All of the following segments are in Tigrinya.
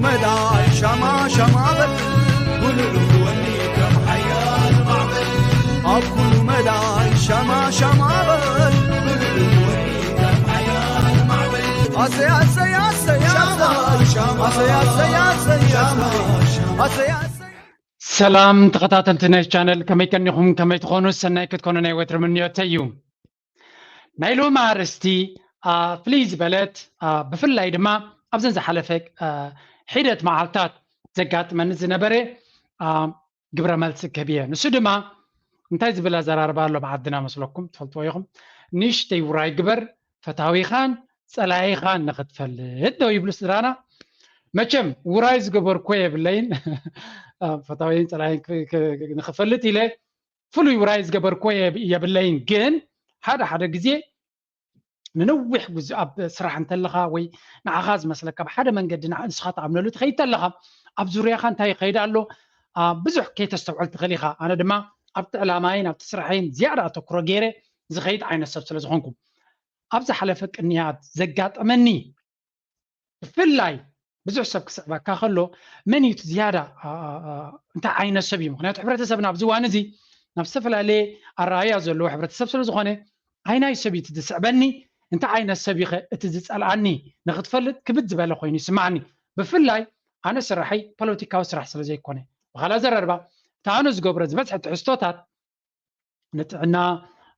መዳይ ሻማ ሻማ በል፣ ውልዕልወኒ ከም ሓያል ማዕበል። ኣብ ኩሉ መዳይ ሻማ ሻማ በል፣ ውልዕልወኒ ከም ሓያል ማዕበል። ኣሰይ፣ ኣሰይ፣ ኣሰይ፣ ኣሰይ፣ ኣሰይ፣ ኣሰይ፣ ኣሰይ፣ ኣሰይ፣ ኣሰይ፣ ኣሰይ። ሰላም ተኸታተልቲ ናይ ቻነል፣ ከመይ ቀኒኹም? ከመይ ትኾኑ? ሰናይ ክትኮኑ ናይ ወትሪ ምንዮተይ እዩ። ናይ ሎሚ ኣርእስቲ፣ አ፣ ፍልይ ዝበለት፣ አ፣ ብፍላይ ድማ ኣብዘን ዝሓለፈ፣ አ፣ ሒደት መዓልታት ዘጋጥመኒ ዝነበረ፣ አ፣ ግብረ መልሲ ክህብ እየ። ንሱ ድማ እንታይ ዝብል ኣዘራርባ ኣሎ ብዓድና መስለኩም? ትፈልጥዎ ኢኹም። ንእሽተይ ውራይ ግበር፣ ፈታዊኻን ጸላኢኻን ንኽትፈልጥ ዶ ይብሉ ስድራና። መቸም ውራይ ዝገበርኩ የብለይን። አ፣ ፈታዊን ጸላኢን ክ-፣ ክ-፣ ንኽፈልጥ ኢለ ፍሉይ ውራይ ዝገበርኩ የብ-፣ የብለይን። ግን ሓደ ሓደ ግዜ ንነዊሕ ግዜ ኣብ ስራሕ እንተለኻ ወይ ንዓኻ ዝመስለካ ብሓደ መንገዲ ንዓ-፣ ንስኻ ትኣምነሉ ትኸይድ ተለኻ ኣብ ዙርያኻ እንታይ ይኸይድ ኣሎ፣ አ፣ ብዙሕ ከይተስተውዕል ትኽእል ኢኻ። ኣነ ድማ ኣብቲ ዕላማይን ኣብቲ ስራሐይን ዝያዳ ኣተኩሮ ገይረ ዝኸይድ ዓይነት ሰብ ስለ ዝኾንኩ ኣብ ዝሓለፈ ቅንያት ዘጋጠመኒ ብፍላይ ብዙሕ ሰብ ክስዕበካ ከሎ መን እዩ እቲ ዝያዳ፣ አ፣ አ፣ አ፣ እንታይ ዓይነት ሰብ እዩ? ምኽንያቱ ሕብረተሰብና ኣብዚ እዋን እዚ ናብ ዝተፈላለየ ኣረኣእያ ዘለዎ ሕብረተሰብ ስለ ዝኾነ ኣይናይ ሰብ እዩ እቲ ዝስዕበኒ፣ እንታይ ዓይነት ሰብ እዩ ኸ እቲ ዝጸልኣኒ ንኽትፈልጥ ክብድ ዝበለ ኮይኑ ይስማዓኒ። ብፍላይ ኣነ ስራሐይ ፖለቲካዊ ስራሕ ስለ ዘይኮነ፣ ብኻልእ ኣዘራርባ እቲ ኣነ ዝገብሮ ዝበዝሐ ትሕዝቶታት ንጥዕና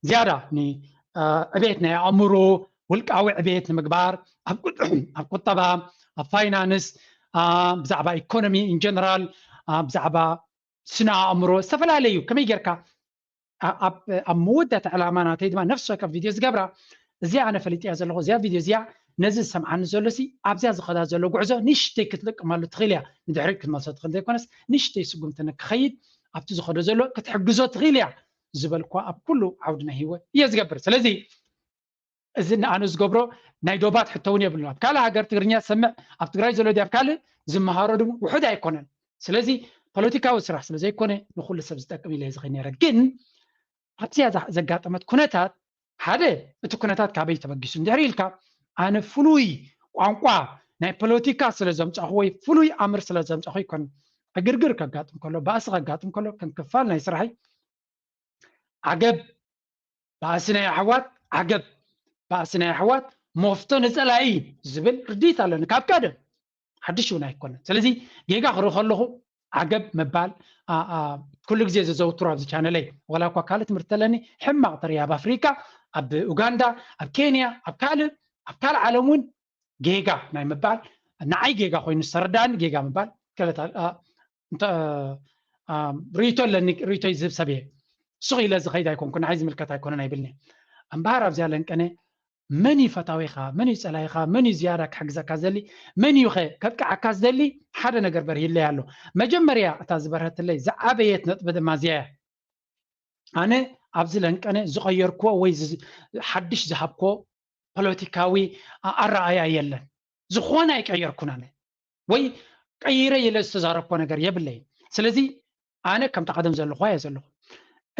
ዝያዳ ን-፣ አ፣ ዕቤት ናይ ኣእምሮ ውልቃዊ ዕቤት ንምግባር ኣብ ቁ-፣ ኣብ ቁጠባ፣ ኣብ ፋይናንስ፣ አ፣ ብዛዕባ ኢኮኖሚ ኢን ጀነራል፣ አ፣ ብዛዕባ ስነ ኣእምሮ ዝተፈላለዩ ከመይ ጌርካ ኣ-፣ ኣብ ኣብ መወዳእታ ዕላማ ናተይ ድማ ነፍሲ ወከፍ ቪድዮ ዝገብራ እዚኣ ኣነ ፈሊጥያ ዘለኹ እዚኣ ቪድዮ እዚኣ ነዚ ዝሰምዓኒ ዘሎ ሲ ኣብዚኣ ዝኸዳ ዘሎ ጉዕዞ ንእሽተይ ክትልቅማሉ ትኽእል እያ፣ ንድሕሪት ክትመልሶ ትኽእል ዘይኮነስ ንእሽተይ ስጉምቲ ንክኸይድ ኣብቲ ዝኸዶ ዘሎ ክትሕግዞ ትኽእል እያ ዝበልኳ ኣብ ኩሉ ዓውዲ ናይ ህይወት እየ ዝገብር። ስለዚ እዚ ንኣነ ዝገብሮ ናይ ዶባት ሕቶ እውን የብሉን። ኣብ ካልእ ሃገር ትግርኛ ዝሰምዕ ኣብ ትግራይ ዘሎ ድያ ኣብ ካልእ ዝመሃሮ ድም ውሑድ ኣይኮነን። ስለዚ ፖለቲካዊ ስራሕ ስለ ዘይኮነ ንኩሉ ሰብ ዝጠቅም ኢለ ዝኸይድ ነይረ። ግን ኣብዚኣ ዛ-፣ ዘጋጠመት ኩነታት ሓደ እቲ ኩነታት ካበይ ተበጊሱ እንድሕር ኢልካ ኣነ ፍሉይ ቋንቋ ናይ ፖለቲካ ስለ ዘምጻኹ ወይ ፍሉይ ኣምር ስለ ዘምጻኹ ይኮን። ዕግርግር ከጋጥም ከሎ ባእሲ ከጋጥም ከሎ ከም ክፋል ናይ ስራሐይ ዓገብ ባእሲ ናይ ኣሕዋት ዓገብ ባእሲ ናይ ኣሕዋት መፍቶ ንጸላኢ ዝብል ርድኢት ኣለኒ ካብ ቀደም ሓድሽ እውን ኣይኮነን። ስለዚ ጌጋ ክርኢ ከለኹ ዓገብ ምባል ኣ፣ ኣ፣ ኩሉ ግዜ ዘዘውትሮ ኣብዚ ቻነለይ ዋላ እኳ ካልእ ትምህርቲ ኣለኒ ሕማቕ ተርኢ ኣብ ኣፍሪካ ኣብ ኡጋንዳ ኣብ ኬንያ ኣብ ካልእ ኣብ ካልእ ዓለም እውን ጌጋ ናይ ምባል ንዓይ ጌጋ ኮይኑ ዝተረዳእኒ ጌጋ ምባል ከለታ ኣ፣ እንተ ኣ፣ ርእይቶ ኣለኒ ርእይቶይ ዝህብ ሰብ እየ ስቕ ኢለ ዝኸይድ ኣይኮንኩ ንዓይ ዝምልከት ኣይኮነን ኣይብልኒ። እምበሃር ኣብዚኣ ለንቀነ መን እዩ ፈታዊኻ መን እዩ ጸላይኻ መን እዩ ዝያዳ ክሕግዘካ ዝደሊ መን እዩ ኸ ከጥቅዓካ ዝደሊ ሓደ ነገር በርሂለይ ኣሎ። መጀመርያ እታ ዝበርሀትለይ ዝዓበየት ነጥቢ ድማ እዚኣ እያ። ኣነ ኣብዚ ለንቀነ ዝቐየርክዎ ወይ ዝ-፣ ሓድሽ ዝሃብክዎ ፖለቲካዊ ኣ-፣ ኣረኣያ የለን። ዝኾነ ኣይቀየርኩን ኣነ ወይ ቀይረ ኢለ ዝተዛረብኮ ነገር የብለይን። ስለዚ ኣነ ከምቲ ቀደም ዘለኹ እየ ዘለኹ።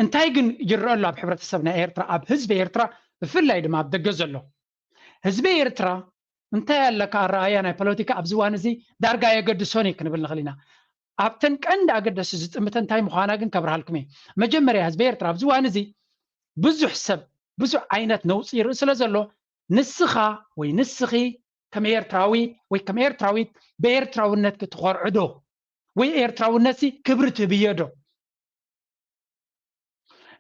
እንታይ ግን ይረአ ኣሎ ኣብ ሕብረተሰብ ናይ ኤርትራ ኣብ ህዝቢ ኤርትራ ብፍላይ ድማ ኣብ ደገ ዘሎ ህዝቢ ኤርትራ እንታይ ኣለካ ኣረኣያ ናይ ፖለቲካ ኣብዚ እዋን እዚ ዳርጋ የገድሶን እዩ ክንብል ንኽእል ኢና። ኣብተን ቀንዲ ኣገደሲ ዝጥምተ እንታይ ምዃና ግን ከብርሃልኩም እየ። መጀመርያ ህዝቢ ኤርትራ ኣብዚ እዋን እዚ ብዙሕ ሰብ ብዙሕ ዓይነት ነውፂ ይርኢ ስለ ዘሎ ንስኻ ወይ ንስኺ ከም ኤርትራዊ ወይ ከም ኤርትራዊት ብኤርትራውነት ክትኾርዑ ዶ ወይ ኤርትራውነት ሲ ክብሪ ትህብዮ ዶ?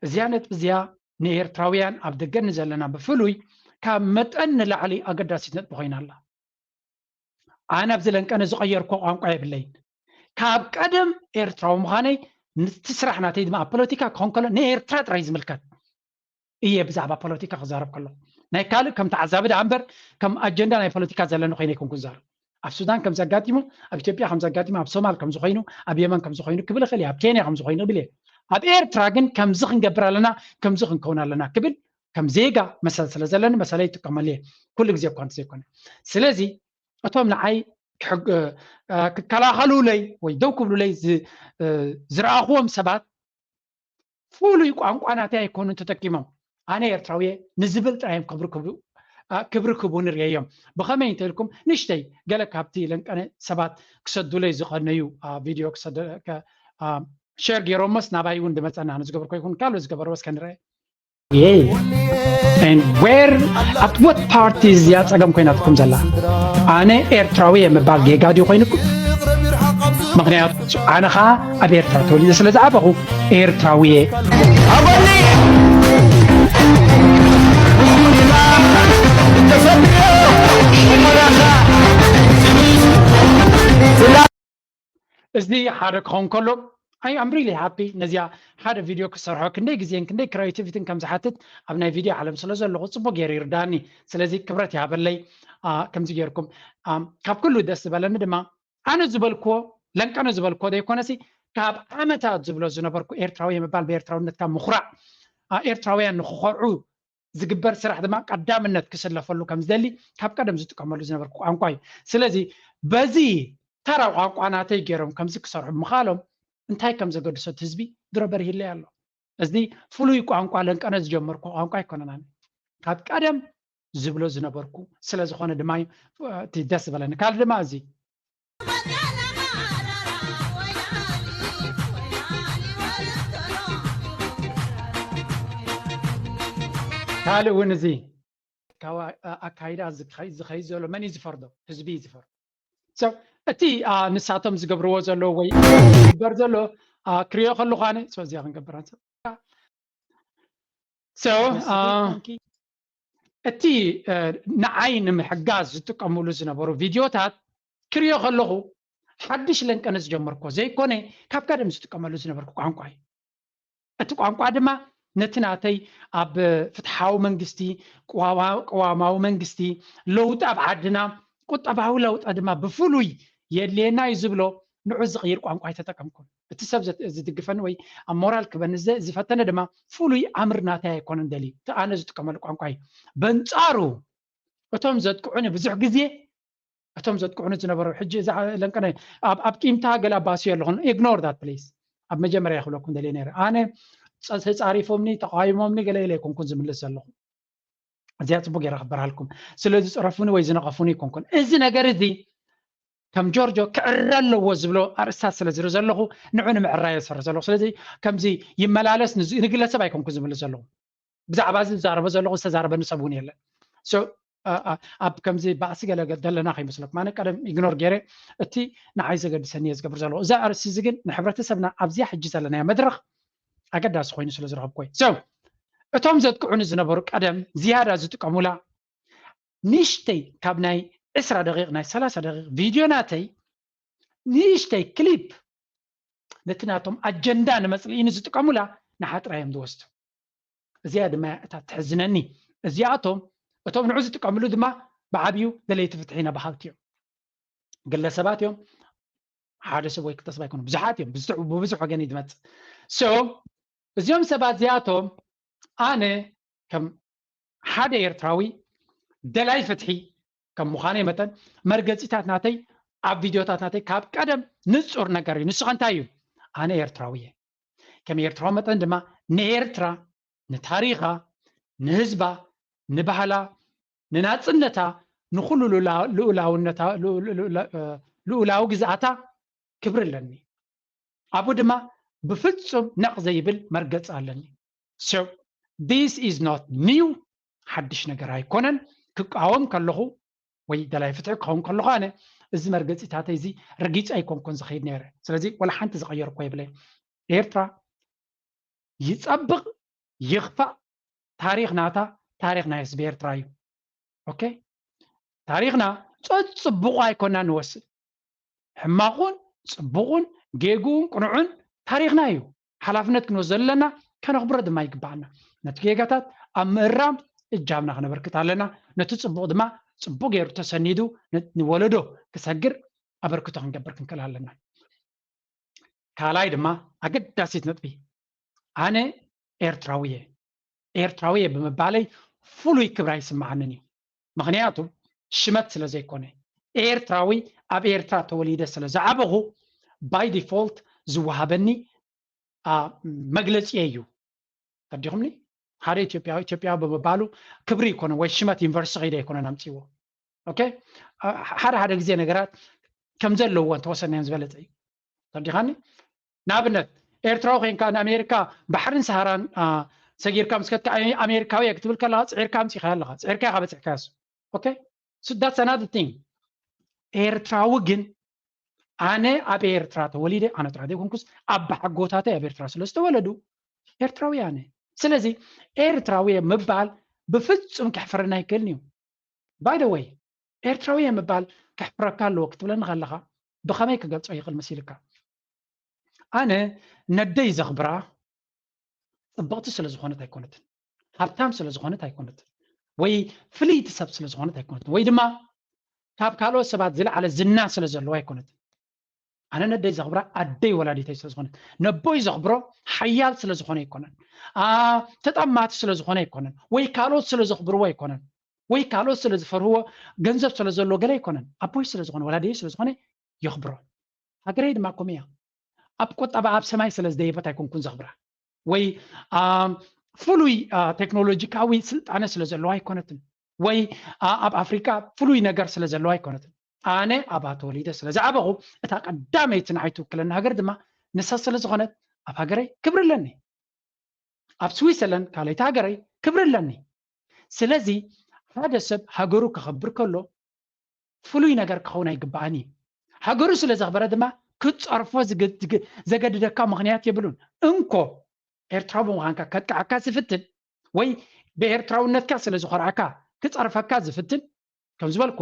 እዚኣ ነጥቢ እዚኣ ንኤርትራውያን ኣብ ደገ ንዘለና ብፍሉይ ካብ መጠን ንላዕሊ ኣገዳሲት ነጥቢ ኮይና ኣላ። ኣነ ኣብዚ ለንቀነ ዝቐየርኮ ቋንቋ የብለይን። ካብ ቀደም ኤርትራዊ ምዃነይ ንቲ ስራሕ ናተይ ድማ ኣብ ፖለቲካ ክኾን ከሎ ንኤርትራ ጥራይ ዝምልከት እየ ብዛዕባ ፖለቲካ ክዛረብ ከሎ ናይ ካልእ ከም ተዓዛቢ ደኣ እምበር ከም ኣጀንዳ ናይ ፖለቲካ ዘለኒ ኮይነ ይኮንኩ ዝዛረብ። ኣብ ሱዳን ከም ዘጋጢሙ ኣብ ኢትዮጵያ ከም ዘጋጢሙ ኣብ ሶማል ከም ዝኾይኑ ኣብ የመን ከም ዝኾይኑ ክብል ይኽእል እየ ኣብ ኬንያ ከም ዝኾይኑ ክብል እየ። ኣብ ኤርትራ ግን ከምዚ ክንገብር ኣለና ከምዚ ክንከውን ኣለና ክብል ከም ዜጋ መሰል ስለ ዘለኒ መሰለይ ይጥቀመሉ እየ ኩሉ ግዜ እኳ እንተዘይኮነ። ስለዚ እቶም ንዓይ ክሕግ-፣ እ፣ ክከላኸሉለይ ወይ ደው ክብሉለይ ዝ-፣ እ፣ ዝረኣኽዎም ሰባት ፍሉይ ቋንቋ ናተይ ኣይኮኑን ተጠቂሞም ኣነ ኤርትራዊ እየ ንዝብል ጥራይ እዮም ክብሪ ክብሉ ክብሪ ክቡ ንርእዮም። ብኸመይ እንተልኩም ንሽተይ ገለ ካብቲ ለንቀነ ሰባት ክሰዱለይ ዝቐነዩ ቪድዮ ሸር ገይሮሞስ ናባይ እውን ድመፀና ንዝገበርኮ ይኹን ካልኦት ዝገበርዎ እስከ ንርአ። And where at what party እዚኣ ፀገም ኮይናትኩም ዘላ? ኣነ ኤርትራዊ የምባል ጌጋ ድዩ ኮይንኩም? ምክንያቱ ኣነ ከዓ ኣብ ኤርትራ ተወሊደ ስለ ዝዓበኹ ኤርትራዊ እየ። እዚ ሓደ ክኸውን ከሎ I am really happy ነዚኣ ሓደ ቪድዮ ክሰርሖ ክንደይ ግዜን ክንደይ ክሬቲቪቲን ከም ዝሓትት ኣብ ናይ ቪድዮ ዓለም ስለ ዘለኹ ጽቡቅ ገይሩ ይርዳኒ። ስለዚ ክብረት ይሃበለይ። ከምዚ ጌርኩም ካብ ኩሉ ደስ ዝበለኒ ድማ ኣነ ዝበልክዎ ለንቀነ ዝበልክዎ ዘይኮነሲ ካብ ዓመታት ዝብሎ ዝነበርኩ ኤርትራዊ ምባል ብኤርትራውነትካ ምኹራዕ ኤርትራውያን ንክኾርዑ ዝግበር ስራሕ ድማ ቀዳምነት ክስለፈሉ ከም ዝደሊ ካብ ቀደም ዝጥቀመሉ ዝነበርኩ ቋንቋ እዩ። ስለዚ በዚ ተራ ቋንቋ ናተይ ገይሮም ከምዚ ክሰርሑ ምኻሎም እንታይ ከም ዘገድሶ እቲ ህዝቢ ድሮ በሪሂለይ ኣሎ። እዚ ፍሉይ ቋንቋ ለንቀነ ዝጀመርኩ ቋንቋ ኣይኮነናን። ካብ ቀደም ዝብሎ ዝነበርኩ ስለ ዝኾነ ድማ እዩ እቲ ደስ ዝበለኒ። ካልእ ድማ እዚ ካልእ እውን እዚ ካብ ኣካይዳ ዝኸይድ ዘሎ መን እዩ ዝፈርዶ? ህዝቢ እዩ ዝፈርዶ። እቲ ንሳቶም ዝገብርዎ ዘሎ ወይ ዝግበር ዘሎ ክሪኦ ከለኹ ኣነ እዚኣ ክንገብር እቲ ንዓይ ንምሕጋዝ ዝጥቀምሉ ዝነበሩ ቪድዮታት ክሪኦ ከለኹ ሓድሽ ለንቀነ ዝጀመርኮ ዘይኮነ ካብ ቀደም ዝጥቀመሉ ዝነበርኩ ቋንቋ እዩ። እቲ ቋንቋ ድማ ነቲ ናተይ ኣብ ፍትሓዊ መንግስቲ፣ ቅዋማዊ መንግስቲ፣ ለውጢ ኣብ ዓድና፣ ቁጠባዊ ለውጢ ድማ ብፍሉይ የድልየና እዩ ዝብሎ ንዑ ዝቕይር ቋንቋ ኣይተጠቀምኩን። እቲ ሰብ ዝድግፈኒ ወይ ኣብ ሞራል ክበኒ ዝፈተነ ድማ ፍሉይ ኣምር ናተይ ኣይኮነን ደልዩ። እቲ ኣነ ዝጥቀመሉ ቋንቋ እዩ። በንጻሩ እቶም ዘጥቅዑኒ ብዙሕ ግዜ እቶም ዘጥቅዑኒ ዝነበሩ ሕጂ እዛ ለንቀነ ኣብ ቂምታ ገለ ኣባስዮ ኣለኹን ኢግኖር ዳት ፕሊስ ኣብ መጀመርያ ክብለኩም ደልየ ነይረ ኣነ ተፃሪፎምኒ ተቃዊሞምኒ ገለ ኢለ ኣይኮንኩን ዝምልስ ዘለኹ እዚኣ ፅቡቅ ገይረ ክበርሃልኩም ስለ ዝፅረፉኒ ወይ ዝነቐፉኒ ኣይኮንኩን እዚ ነገር እዚ ከም ጆርጆ ክዕረ ኣለዎ ዝብሎ ኣርእስታት ስለ ዝርኢ ዘለኹ ንዑ ንምዕራይ ዝሰርሕ ዘለኹ ስለዚ ከምዚ ይመላለስ ንግለሰብ ኣይኮንኩን ዝምልስ ዘለኹ ብዛዕባ እዚ ዝዛረበ ዘለኹ ዝተዛረበኒ ሰብ እውን የለን ኣብ ከምዚ ባእሲ ገለ ዘለና ከይመስለኩም ኣነ ቀደም ኢግኖር ገይረ እቲ ንዓይ ዘገድሰኒ እየ ዝገብር ዘለኹ እዚ ኣርእስቲ እዚ ግን ንሕብረተሰብና ኣብዚኣ ሕጂ ዘለናዮ መድረኽ ኣገዳሲ ኮይኑ ስለ ዝረኸብኩ እዩ እቶም ዘጥቅዑኒ ዝነበሩ ቀደም ዝያዳ ዝጥቀሙላ ንእሽተይ ካብ ናይ ዕስራ ደቂቕ ናይ ሰላሳ ደቂቕ ቪድዮ ናተይ ንእሽተይ ክሊፕ ነቲ ናቶም ኣጀንዳ ንመፅልኢ ንዝጥቀሙላ ንሓጥራ እዮም ዝወስዱ እዚኣ ድማ እታ ትሕዝነኒ እዚኣቶም እቶም ንዑ ዝጥቀምሉ ድማ ብዓብዩ ደለይቲ ፍትሒ ኢና በሃልቲ እዮም ግለሰባት እዮም ሓደ ሰብ ወይ ክልተ ሰብ ኣይኮኑ ብዙሓት እዮም ብብዙሕ ወገን እዩ ዝመፅእ so እዚኦም ሰባት እዚኣቶም ኣነ ከም ሓደ ኤርትራዊ ደላይ ፍትሒ ከም ምዃነይ መጠን መርገፂታት ናተይ ኣብ ቪድዮታት ናተይ ካብ ቀደም ንፁር ነገር እዩ ንስኸ እንታይ እዩ ኣነ ኤርትራዊ እየ ከም ኤርትራዊ መጠን ድማ ንኤርትራ ንታሪኻ ንህዝባ ንባህላ ንናፅነታ ንኩሉ ልኡላዊ ግዝኣታ ክብሪ ኣለኒ ኣብኡ ድማ ብፍፁም ነቕ ዘይብል መርገፂ ኣለኒ so this is not new ሓድሽ ነገር ኣይኮነን ክቃወም ከለኹ ወይ ደላይ ፍትሒ ክኸውን ከለኹ ኣነ እዚ መርገፂታተይ እዚ ረጊፀ ኣይኮንኩን ዝኸይድ ነይረ ስለዚ ወላ ሓንቲ ዝቐየርኮ የብለይ ኤርትራ ይፀብቕ ይኽፋእ ታሪኽ ናታ ታሪኽ ናይ ህዝቢ ኤርትራ እዩ okay ታሪኽና ፀፅቡቑ ኣይኮና ንወስድ ሕማቑን ፅቡቑን ጌግኡን ቅኑዑን ታሪኽና እዩ ሓላፍነት ክንወስድ ዘለና ከነኽብሮ ድማ ይግባኣና ነቲ ጌጋታት ኣብ ምእራም እጃምና ክነበርክት ኣለና ነቲ ፅቡቕ ድማ ፅቡቕ ገይሩ ተሰኒዱ ንወለዶ ክሰግር ኣበርክቶ ክንገብር ክንክእል ኣለና ካልኣይ ድማ ኣገዳሲት ነጥቢ ኣነ ኤርትራዊ እየ ኤርትራዊ እየ ብምባለይ ፍሉይ ክብራ ይስምዓንን እዩ ምኽንያቱ ሽመት ስለ ዘይኮነ ኤርትራዊ ኣብ ኤርትራ ተወሊደ ስለ ዝዓበኹ by default ዝወሃበኒ መግለፂ እዩ ተዲኹምኒ ሓደ ኢትዮጵያዊ ኢትዮጵያዊ ብምባሉ ክብሪ ይኮነ ወይ ሽመት ዩኒቨርሲቲ ከይደ ኣይኮነን ኣምፅዎ። ኦኬ፣ ሓደ ሓደ ግዜ ነገራት ከም ዘለዎ እንተወሰናዮም ዝበለፀ እዩ። ተረዲኻኒ? ንኣብነት ኤርትራዊ ኮይንካ ንኣሜሪካ ባሕርን ሰሃራን ሰጊርካ ምስ ከድካ ኣሜሪካዊ እየ ክትብል ከለካ ፅዒርካ ኣምፂኻዮ ኣለካ። ፅዒርካ ኢካ በፂሕካዮስ። ኦኬ፣ that's another thing። ኤርትራዊ ግን ኣነ ኣብ ኤርትራ ተወሊደ ኣነ ጥራሕ ዘይኮንኩስ ኣባሓጎታተይ ኣብ ኤርትራ ስለ ዝተወለዱ ኤርትራዊ ኣነ። ስለዚ ኤርትራዊ ምባል ብፍጹም ከሕፍረና ኣይክእልን እዩ። By the way፣ ኤርትራዊ ምባል ከሕፍረካ ኣለዎ ክትብለኒ ከለካ ብከመይ ክገልጾ ይኽእል መሲልካ? ኣነ ነደይ ዘኽብራ ጽብቕቲ ስለ ዝኾነት ኣይኮነትን፣ ሃብታም ስለ ዝኾነት ኣይኮነትን፣ ወይ ፍልይቲ ሰብ ስለ ዝኾነት ኣይኮነትን፣ ወይ ድማ ካብ ካልኦት ሰባት ዝለዓለ ዝና ስለ ዘለዎ ኣይኮነትን። ኣነ ነደይ ዘኽብራ ኣደይ ወላዲተይ ስለ ዝኾነት፣ ነቦይ ዘኽብሮ ሓያል ስለ ዝኾነ ኣይኮነን፣ ተጠማቲ ስለ ዝኾነ ኣይኮነን፣ ወይ ካልኦት ስለ ዘኽብርዎ ኣይኮነን፣ ወይ ካልኦት ስለ ዝፈርህዎ ገንዘብ ስለ ዘለዎ ገለ ኣይኮነን። ኣቦይ ስለ ዝኾነ፣ ወላዲተይ ስለ ዝኾነ የኽብሮ። ሃገረይ ድማ ከምኡ እያ። ኣብ ቁጠባ ኣብ ሰማይ ስለ ዝደየበት ኣይኮንኩን ዘኽብራ፣ ወይ ፍሉይ ቴክኖሎጂካዊ ስልጣነ ስለ ዘለዋ ኣይኮነትን፣ ወይ ኣብ ኣፍሪካ ፍሉይ ነገር ስለ ዘለዋ ኣይኮነትን። ኣነ ኣብኣ ተወሊደ ስለ ዝዓበኹ እታ ቀዳመይቲ ንዓይ ትውክለኒ ሃገር ድማ ንሳ ስለ ዝኾነት ኣብ ሃገረይ ክብሪ ኣለኒ። ኣብ ስዊዘርላንድ ካልኣይቲ ሃገረይ ክብሪ ኣለኒ። ስለዚ ሓደ ሰብ ሃገሩ ከኸብር ከሎ ፍሉይ ነገር ክኸውን ኣይግባኣን እዩ። ሃገሩ ስለ ዘኽበረ ድማ ክፀርፎ ዘገድደካ ምኽንያት የብሉን። እንኮ ኤርትራዊ ብምዃንካ ከጥቅዓካ ዝፍትን ወይ ብኤርትራውነትካ ስለ ዝኾርዓካ ክፀርፈካ ዝፍትን፣ ከም ዝበልኮ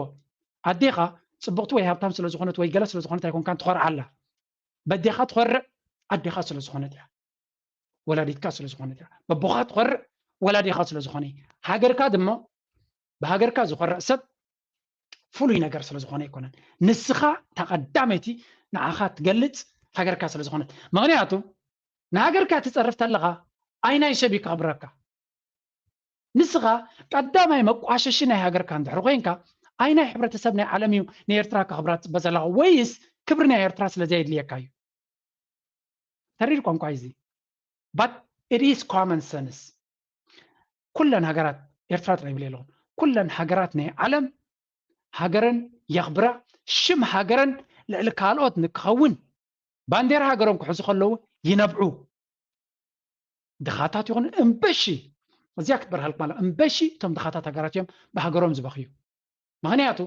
ኣዴኻ ፅቡቕቲ ወይ ሃብታም ስለ ዝኾነት ወይ ገለ ስለ ዝኾነት ኣይኮንካን ትኾርዓላ። በዴኻ ትኾርዕ ኣዴኻ ስለ ዝኾነት እያ፣ ወላዲትካ ስለ ዝኾነት እያ። በቦኻ ትኾርዕ ወላዲኻ ስለ ዝኾነ። ሃገርካ ድማ ብሃገርካ ዝኾርዕ ሰብ ፍሉይ ነገር ስለ ዝኾነ ኣይኮነን። ንስኻ እታ ቀዳመይቲ ንዓኻ ትገልፅ ሃገርካ ስለ ዝኾነት። ምኽንያቱ ንሃገርካ ትፀርፍ ተለኻ ኣይናይ ሰብ እዩ ከኽብረካ። ንስኻ ቀዳማይ መቋሸሺ ናይ ሃገርካ እንድሕር ኮይንካ ኣይናይ ሕብረተሰብ ናይ ዓለም እዩ ንኤርትራ ከኽብራ ትፅበ ዘለኻ ወይስ ክብሪ ናይ ኤርትራ ስለ ዘየድልየካ እዩ? ተሪር ቋንቋ እዚ but it is common sense። ኩለን ሃገራት ኤርትራ ጥራይ ይብል ኣለኹ ኩለን ሃገራት ናይ ዓለም ሃገረን የኽብራ ሽም ሃገረን ልዕሊ ካልኦት ንክኸውን ባንዴራ ሃገሮም ክሕዙ ከለዉ ይነብዑ። ድኻታት ይኹን እምበሺ እዚኣ ክትበርሃልክ ማለት እምበሺ እቶም ድኻታት ሃገራት እዮም ብሃገሮም ዝበኽዩ። ምኽንያቱ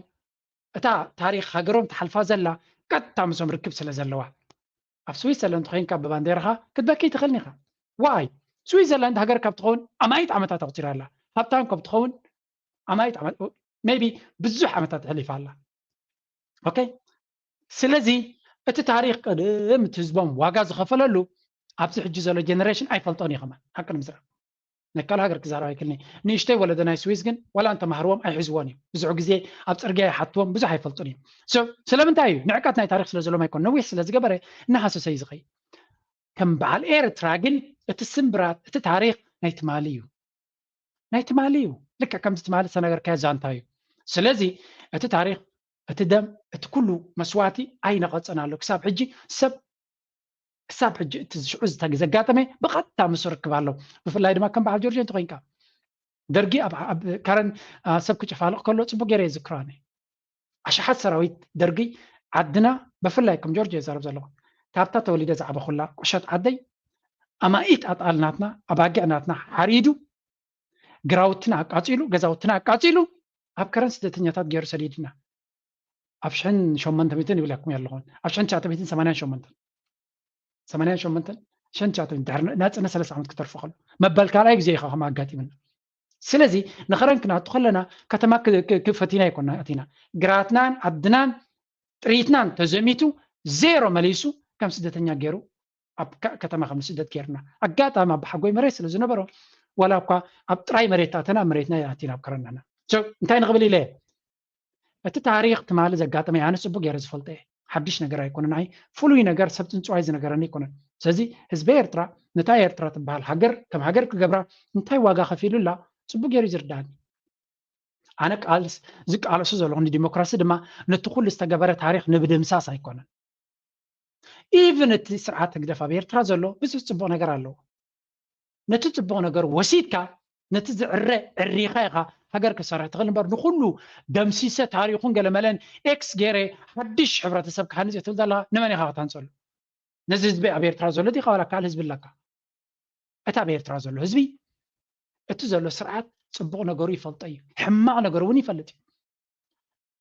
እታ ታሪክ ሃገሮም ትሓልፋ ዘላ ቀጥታ ምስኦም ርክብ ስለ ዘለዋ። ኣብ ስዊዘርላንድ ተኮይንካ ብባንዴራኻ ክትበኪ ትኽእልኒ ኢኻ። ዋይ ስዊዘርላንድ ሃገር ካብ ትኸውን ኣማይት ዓመታት ኣቁፂራ ኣላ። ሃብታም ካብ ትኸውን ኣማይት ቢ ብዙሕ ዓመታት ተሕሊፋ ኣላ። ኦኬ ስለዚ እቲ ታሪክ ቅድም እቲ ህዝቦም ዋጋ ዝኸፈለሉ ኣብዚ ሕጂ ዘሎ ጀነሬሽን ኣይፈልጦን እዩ ከማን ሓቂ ንምዝራብ ናይ ካልእ ሃገር ክዛረብ ኣይክልኒ። ንእሽተይ ወለዶ ናይ ስዊዝ ግን ዋላ እንተማህርዎም ኣይሕዝዎን እዮም። ብዙሕ ግዜ ኣብ ፅርግያ ይሓትዎም ብዙሕ ኣይፈልጡን እዮም። ስለምንታይ እዩ ንዕቀት ናይ ታሪክ ስለ ዘለዎም ኣይኮን ነዊሕ ስለ ዝገበረ እናሃሰሰ እዩ ዝኸይድ። ከም በዓል ኤርትራ ግን እቲ ስምብራት እቲ ታሪክ ናይ ትማሊ እዩ ናይ ትማሊ እዩ። ልክዕ ከምዚ ትማሊ ዝተነገርካዮ ዛንታ እዩ። ስለዚ እቲ ታሪክ እቲ ደም እቲ ኩሉ መስዋእቲ ኣይነቐፀን ኣሎ ክሳብ ሕጂ ሰብ ክሳብ ሕጂ እቲ ሽዑ ዘጋጠመ ብቐጥታ ምስ ርክብ ኣለዎ። ብፍላይ ድማ ከም በዓል ጆርጆ እንተኮይንካ ደርጊ ኣብ ከረን ሰብ ክጨፋልቕ ከሎ ፅቡቅ ገይረ ይዝክሮ ኣነ። ኣሽሓት ሰራዊት ደርጊ ዓድና ብፍላይ ከም ጆርጆ ይዛረብ ዘለኹ ካብታ ተወሊደ ዝዓበኹላ ቁሸት ዓደይ ኣማኢት ኣጣል ናትና ኣባጊዕ ናትና ሓሪዱ ግራውትና ኣቃፂሉ ገዛውትና ኣቃፂሉ ኣብ ከረን ስደተኛታት ገይሩ ሰዲድና። ኣብ ሽሕን ሸሞንተ ሚእትን ይብለኩም ኣለኹን ኣብ ሽሕን ትሽዓተ ሚእትን ሰማንያን ሸሞንተን ሰማንያን ሸሞንተን ሽሕን ትሽዓተ ሚእትን ድሕሪ ናፅነት ሰለስተ ዓመት ክተርፎ ከሎ መበል ካልኣይ ግዜ ኢኻ ከም ኣጋጢምና። ስለዚ ንኸረን ክናቱ ከለና ከተማ ክፈቲና ይኮና ኣቲና ግራትናን ዓድናን ጥሪትናን ተዘሚቱ ዜሮ መሊሱ ከም ስደተኛ ገይሩ ኣብ ከተማ ከም ስደት ገይርና ኣጋጣሚ ኣብ ሓጎይ መሬት ስለ ዝነበሮ ዋላ እኳ ኣብ ጥራይ መሬት ኣተና መሬትና ኣቲና ኣብ ከረናና። እንታይ ንኽብል ኢለ እቲ ታሪክ ትማሊ ዘጋጠመ ኣነ ፅቡቅ ገይረ ዝፈልጦ እየ። ሓድሽ ነገር ኣይኮነን። ኣይ ፍሉይ ነገር ሰብ ፅንፅዋይ ዝነገረኒ ኣይኮነን። ስለዚ ህዝቢ ኤርትራ ነታ ኤርትራ ትበሃል ሃገር ከም ሃገር ክገብራ እንታይ ዋጋ ከፊሉላ ፅቡቅ ገይሩ ዝርዳኒ። ኣነ ቃልስ ዝቃለሱ ዘለኹ ንዲሞክራሲ ድማ ነቲ ኩሉ ዝተገበረ ታሪክ ንምድምሳስ ኣይኮነን። ኢቭን እቲ ስርዓት ህግደፍ ኣብ ኤርትራ ዘሎ ብዙሕ ፅቡቅ ነገር ኣለዎ። ነቲ ፅቡቅ ነገር ወሲድካ ነቲ ዝዕረ ዕሪኻ ኢኻ ሃገር ክሰርሕ ትኽእል እምበር፣ ንኹሉ ደምሲሰ ታሪኹን ገለመለን ኤክስ ገይረ ሓድሽ ሕብረተሰብ ክሃንፅ እየ ትብል ዘለኻ። ንመን ኢኻ ክተሃንፀሉ? ነዚ ህዝቢ ኣብ ኤርትራ ዘሎ ዲኻ ዋላ ካልእ ህዝቢ ኣለካ? እቲ ኣብ ኤርትራ ዘሎ ህዝቢ እቲ ዘሎ ስርዓት ፅቡቕ ነገሩ ይፈልጦ እዩ፣ ሕማቕ ነገሩ እውን ይፈልጥ እዩ።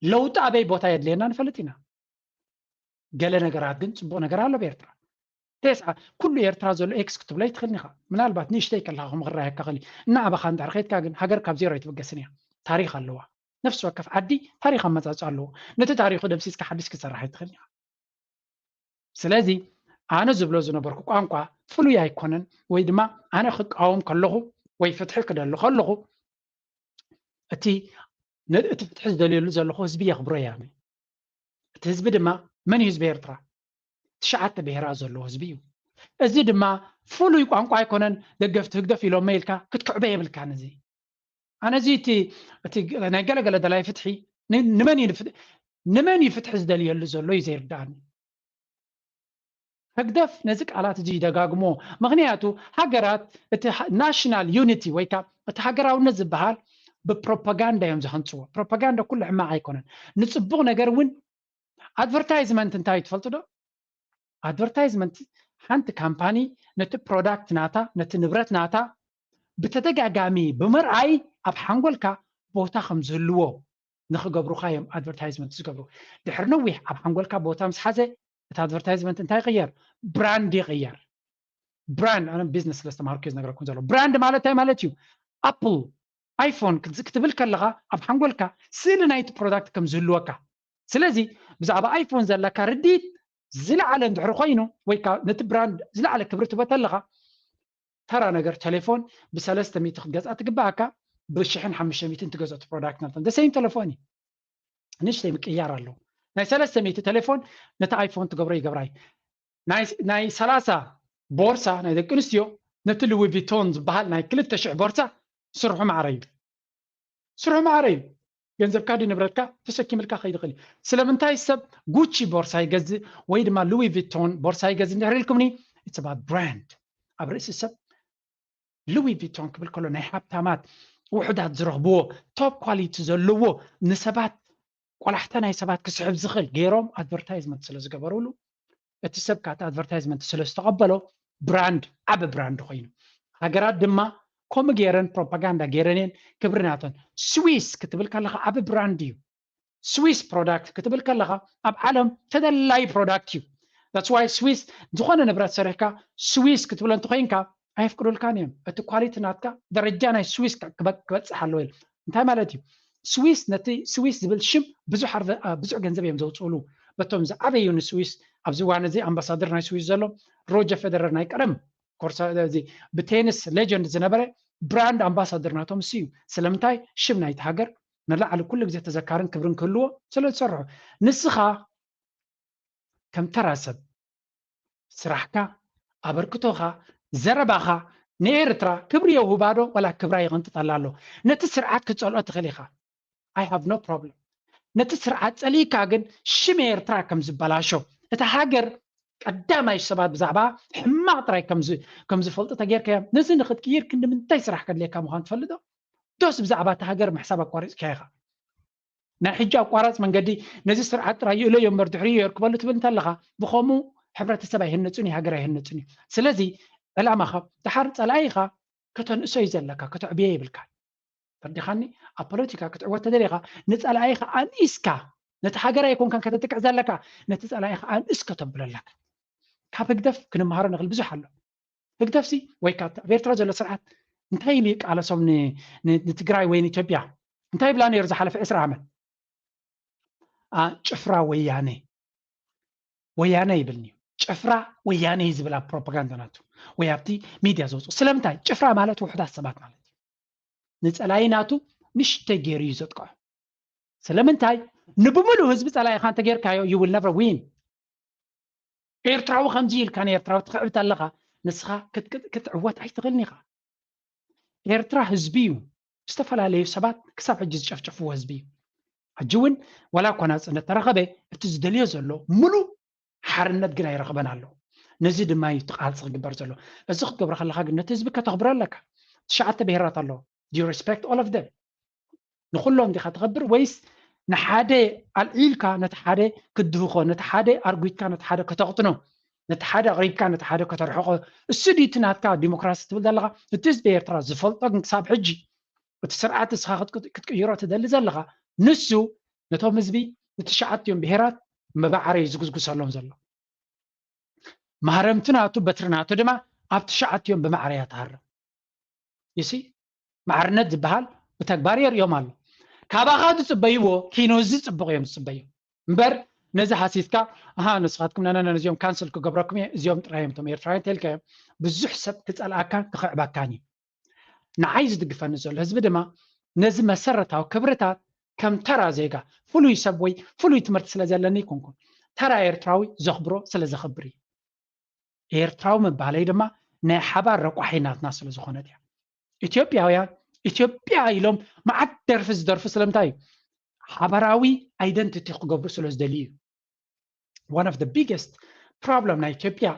ለውጢ ኣበይ ቦታ የድልየና ንፈልጥ ኢና። ገለ ነገራት ግን ፅቡቕ ነገር ኣሎ ኣብ ኤርትራ። ተስዓ ኩሉ ኤርትራ ዘሎ ኤክስ ክትብሎ ኣይትኽእልን ኢኻ። ምናልባት ንእሽተይ ከለኻ ከም ክረኣየካ ክእል እዩ። እናዓበኻ እንድሕር ከይድካ ግን ሃገር ካብ ዜሮ ኣይትብገስን እያ። ታሪኽ ኣለዋ። ነፍሲ ወከፍ ዓዲ ታሪኽ ኣመጻጽኣ ኣለዎ። ነቲ ታሪኹ ደምሲስካ ሓድሽ ክትሰርሕ ኣይትኽእልን ኢኻ። ስለዚ ኣነ ዝብሎ ዝነበርኩ ቋንቋ ፍሉይ ኣይኮነን፣ ወይ ድማ ኣነ ክቃወም ከለኹ ወይ ፍትሒ ክደሊ ከለኹ እቲ ነ-፣ እቲ ፍትሒ ዝደልየሉ ዘለኹ ህዝቢ የኽብሮ እየ ኣነ። እቲ ህዝቢ ድማ መን እዩ ህዝቢ ኤርትራ? ትሽዓተ ብሄራት ዘለዎ ህዝቢ እዩ። እዚ ድማ ፍሉይ ቋንቋ ኣይኮነን፣ ደገፍቲ ህግደፍ ኢሎሞ ኢልካ ክትክዕቦ የብልካን። እዚ ኣነ እዚ እቲ፣ እቲ ናይ ገለገለ ደላይ ፍትሒ ን-፣ ንመን እዩ ንፍ-፣ ንመን እዩ ፍትሒ ዝደልየሉ ዘሎ እዩ ዘይርድኣኒ። ህግደፍ ነዚ ቃላት እዚ ይደጋግሞ። ምኽንያቱ ሃገራት እቲ ሃ-፣ ናሽናል ዩኒቲ ወይ ከዓ እቲ ሃገራውነት ዝበሃል ብፕሮፓጋንዳ እዮም ዝሃንፅዎ። ፕሮፓጋንዳ ኩሉ ሕማቕ ኣይኮነን። ንፅቡቕ ነገር እውን ኣድቨርታይዝመንት እንታይ እዩ ትፈልጡ ዶ? ኣድቨርታይዝመንት ሓንቲ ካምፓኒ ነቲ ፕሮዳክት ናታ፣ ነቲ ንብረት ናታ ብተደጋጋሚ ብምርኣይ ኣብ ሓንጎልካ ቦታ ከም ዝህልዎ ንኽገብሩኻ እዮም ኣድቨርታይዝመንት ዝገብሩ። ድሕሪ ነዊሕ ኣብ ሓንጎልካ ቦታ ምስ ሓዘ እቲ ኣድቨርታይዝመንት እንታይ ይቕየር? ብራንድ ይቕየር። ብራንድ፣ ኣነ ቢዝነስ ስለ ዝተማሃርኩ እየ ዝነግረኩም ዘሎ። ብራንድ ማለት እንታይ ማለት እዩ? ኣፕል፣ ኣይፎን ክትዝ-፣ ክትብል ከለኻ ኣብ ሓንጎልካ ስእሊ ናይቲ ፕሮዳክት ከም ዝህልወካ። ስለዚ ብዛዕባ ኣይፎን ዘለካ ርድኢት ዝለዓለ እንድሕር ኮይኑ ወይ ከዓ ነቲ ብራንድ ዝለዓለ ክብሪ ትህቦ ተለኻ፣ ተራ ነገር ቴሌፎን ብሰለስተ ሚእቲ ክትገዝኣ ትግባኣካ ብሽሕን ሓሙሽተ ሚእትን ትገዝኦ እቲ ፕሮዳክት ናቶም። The same ቴሌፎን እዩ። ንእሽተይ ምቅያር ኣለዎ። ናይ ሰለስተ ሚእቲ ቴሌፎን ነቲ ኣይፎን ትገብሮ ይገብራይ። ናይ፣ ናይ ሰላሳ ቦርሳ ናይ ደቂ ኣንስትዮ ነቲ ሉዊ ቪቶን ዝበሃል ናይ ክልተ ሽሕ ቦርሳ ስርሑ ማዕረ እዩ። ስርሑ ማዕረ እዩ። ገንዘብካ ድዩ ንብረትካ ተሰኪምልካ ከይድ ይኽእል እዩ። ስለምንታይ ሰብ ጉቺ ቦርሳ ይገዝእ ወይ ድማ ሉዊ ቪቶን ቦርሳ ይገዝእ እንድሕር ኢልኩምኒ፣ it's about brand። ኣብ ርእሲ ሰብ ሉዊ ቪቶን ክብል ከሎ ናይ ሃብታማት ውሑዳት ዝረኽብዎ ቶፕ ኳሊቲ ዘለዎ ንሰባት ቆላሕታ ናይ ሰባት ክስሕብ ዝኽእል ገይሮም ኣድቨርታይዝመንት ስለ ዝገበሩሉ፣ እቲ ሰብ ከኣ እቲ ኣድቨርታይዝመንት ስለ ዝተቐበሎ ብራንድ፣ ዓቢ ብራንድ ኮይኑ። ሃገራት ድማ ከምኡ ገይረን ፕሮፓጋንዳ ገይረን እየን ክብሪ ናተን። ስዊስ ክትብል ከለኻ ዓቢ ብራንድ እዩ። ስዊስ ፕሮዳክት ክትብል ከለኻ ኣብ ዓለም ተደላዪ ፕሮዳክት እዩ። That's why ስዊስ ዝኾነ ንብረት ሰሪሕካ ስዊስ ክትብሎ እንተኾይንካ ኣየፍቅዱልካን እዮም። እቲ ኳሊቲ ናትካ ደረጃ ናይ ስዊስ ክበ-፣ ክበጽሕ ኣለዎ ኢሉ። እንታይ ማለት እዩ? ስዊስ ነቲ ስዊስ ዝብል ሽም ብዙሕ ኣርበ-፣ ኣ፣ ብዙሕ ገንዘብ እዮም ዘውፅእሉ። በቶም ዝዓበዩ ንስዊስ ኣብዚ እዋን እዚ ኣምባሳደር ናይ ስዊስ ዘሎ ሮጀር ፌደረር ናይ ቀደም ኮርሳ እዚ ብቴኒስ ሌጀንድ ዝነበረ ብራንድ ኣምባሳደር ናቶም እሱ እዩ። ስለምንታይ? ሽም ናይቲ ሃገር ንላዕሊ ኩሉ ግዜ ተዘካርን ክብርን ክህልዎ ስለ ዝሰርሑ። ንስኻ ከም ተራ ሰብ ስራሕካ፣ ኣበርክቶኻ፣ ዘረባኻ ንኤርትራ ክብሪ የውህባ ዶ ዋላ ክብራ ይቕንጥጠላ ኣሎ? ነቲ ስርዓት ክትጸልኦ ትኽእል ኢኻ። I have no problem። ነቲ ስርዓት ጸሊእካ ግን ሽም ኤርትራ ከም ዝበላሾ፣ እታ ሃገር ቀዳማይ ሰባት ብዛዕባ ሕማቕ ጥራይ ከም ዝ-፣ ከም ዝፈልጡ ተጌርካዮም። ነዚ ንኽትቅይር ክንዲ ምንታይ ስራሕ ከድልየካ ምዃኑ ትፈልጥ ዶ? ዶስ ብዛዕባ እታ ሃገር ምሕሳብ ኣቋሪጽካዮ ኢኻ? ናይ ሕጂ ኣቋራጽ መንገዲ ነዚ ስርዓት ጥራይ ይእለዮ እምበር ድሕሪኡ የርክበሉ ትብል እንተለኻ፣ ብኸምኡ ሕብረተሰብ ኣይህነጽን እዩ፣ ሃገር ኣይህነጽን እዩ። ስለዚ ዕላማኻ ደሓር ጸላኢኻ ከተንእሶ እዩ ዘለካ፣ ከተዕብዮ የብልካን። ተረዲኻኒ? ኣብ ፖለቲካ ክትዕወት ተደሊኻ ንጸላኢኻ ኣንኢስካ፣ ነቲ ሃገር ኣይኮንካን ከተጥቅዕ ዘለካ፣ ነቲ ጸላኢኻ ኣንእስ ከተብሎ ኣለካ። ካብ ህግደፍ ክንመሃሮ ንኽእል ብዙሕ ኣሎ። ህግደፍሲ ወይ ካብ ኣብ ኤርትራ ዘሎ ስርዓት እንታይ ኢሉ ይቃለሶም ን-፣ ን-፣ ንትግራይ ወይ ንኢትዮጵያ? እንታይ ይብላ ነይሩ ዝሓለፈ ዕስራ ዓመት? ኣ፣ ጭፍራ ወያነ፣ ወያነ ይብል እዩ። ጭፍራ ወያነ እዩ ዝብል ኣብ ፕሮፓጋንዳ ናቱ ወይ ኣብቲ ሚድያ ዘውፅኦ። ስለምንታይ? ጭፍራ ማለት ውሑዳት ሰባት ማለት እዩ። ንጸላኢ ናቱ ንሽተይ ገይሩ እዩ ዘጥቅዖ። ስለምንታይ? ንብምሉእ ህዝቢ ጸላኢኻ እንተጌርካዮ፣ you will never win። ኤርትራዊ ከምዚ ኢልካ ንኤርትራዊ ትኽዕብት ኣለኻ፣ ንስኻ ክት-፣ ክት-፣ ክትዕወት ኣይትኽእልን ኢኻ። ኤርትራ ህዝቢ እዩ። ዝተፈላለዩ ሰባት ክሳብ ሕጂ ዝጨፍጨፍዎ ህዝቢ እዩ። ሕጂ እውን ዋላ እኳ ናጽነት ተረኸበ፣ እቲ ዝደልዮ ዘሎ ምሉእ ሓርነት ግን ኣይረኸበን ኣሎ። ነዚ ድማ እዩ እቲ ቃልሲ ክግበር ዘሎ። እዚ ክትገብሮ ከለኻ ግን ነቲ ህዝቢ ከተኽብሮ ኣለካ። ትሽዓተ ብሄራት ኣለዎ። Do you respect all of them? ንኩሎም ዲኻ ተኸብር ወይስ ንሓደ ኣልዒልካ ነቲ ሓደ ክትድህኾ፣ ነቲ ሓደ ኣርጉትካ ነቲ ሓደ ከተቕጥኖ፣ ነቲ ሓደ ኣቕሪብካ ነቲ ሓደ ከተርሕቆ? እሱ ድዩ እቲ ናትካ ዲሞክራሲ ትብል ዘለኻ? እቲ ህዝቢ ኤርትራ ዝፈልጦ ግን ክሳብ ሕጂ እቲ ስርዓት እስኻ ክትቅይሮ ትደሊ ዘለኻ ንሱ ነቶም ህዝቢ ንትሽዓቲኦም ብሄራት መባዕረ እዩ ዝጉስጉሰሎም ዘሎ። ማህረምቲ ናቱ በትሪ ናቱ ድማ ኣብ ትሽዓቲኦም ብማዕረ እያ ትሃርም። ይሲ ማዕርነት ዝበሃል ብተግባር የርእዮም ኣሎ። ካባኻ ዝፅበይዎ ኪኖ እዚ ፅቡቕ እዮም ዝፅበዩ እምበር ነዚ ሃሲስካ ኣሃ ንስኻትኩም ነነነ ነዚኦም ካንስል ክገብረኩም እየ እዚኦም ጥራይ እዮም እቶም ኤርትራውያን ተልካዮም ብዙሕ ሰብ ክፀልኣካን ክኽዕበካን እዩ። ንዓይ ዝድግፈኒ ዘሎ ህዝቢ ድማ ነዚ መሰረታዊ ክብርታት ከም ተራ ዜጋ ፍሉይ ሰብ ወይ ፍሉይ ትምህርቲ ስለ ዘለኒ ይኩንኩን ተራ ኤርትራዊ ዘኽብሮ ስለ ዘኽብር እዩ። ኤርትራዊ ምባለይ ድማ ናይ ሓባር ረቋሒ ናትና ስለ ዝኾነት እያ። ኢትዮጵያውያን ኢትዮጵያ ኢሎም መዓት ደርፊ ዝደርፉ ስለምንታይ እዩ? ሓባራዊ ኣይደንቲቲ ክገብሩ ስለ ዝደልዩ እዩ። One of the biggest problem ናይ ኢትዮጵያ